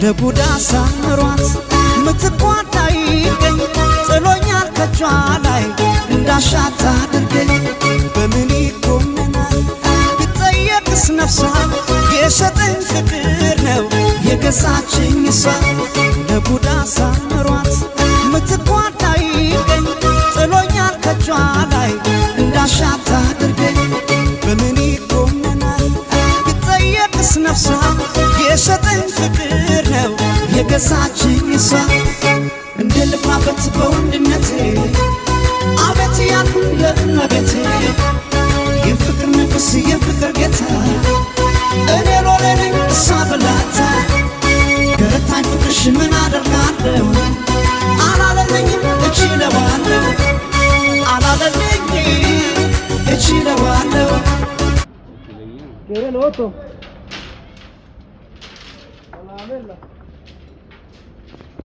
ለጉዳ ሳምሯት ምትኳን አይገኝ፣ ጥሎኛል ከቿ ላይ እንዳሻት አድርገኝ። በምን ይኮነናል ብጠየቅስ ነፍሷ? የሰጠኝ ፍቅር ነው የገዛችኝ እሷ። ለጉዳ ሳምሯት ምትኳን አይገኝ፣ ጥሎኛል ከቿ ላይ እንዳሻት አድርገኝ። በምን ይኮነናል ብጠየቅስ ነፍሷ? የሰጠኝ ፍቅር ነው የገዛችኝ እሷ። እንደ ልኩራበት በወንድነቴ፣ አቤት ያልኩኝ ለእመቤቴ። የፍቅር ንጉሥ፣ የፍቅር ጌታ፣ እኔ ሎሌ ነኝ እሷ ብላታ። ገረታኝ ፍቅርሽ ምን አደርጋለሁ፣ አላለልኝም እችለዋለሁ፣ አላለልኝም እችለዋለሁ። ¿Quieres el otro? Con la vela.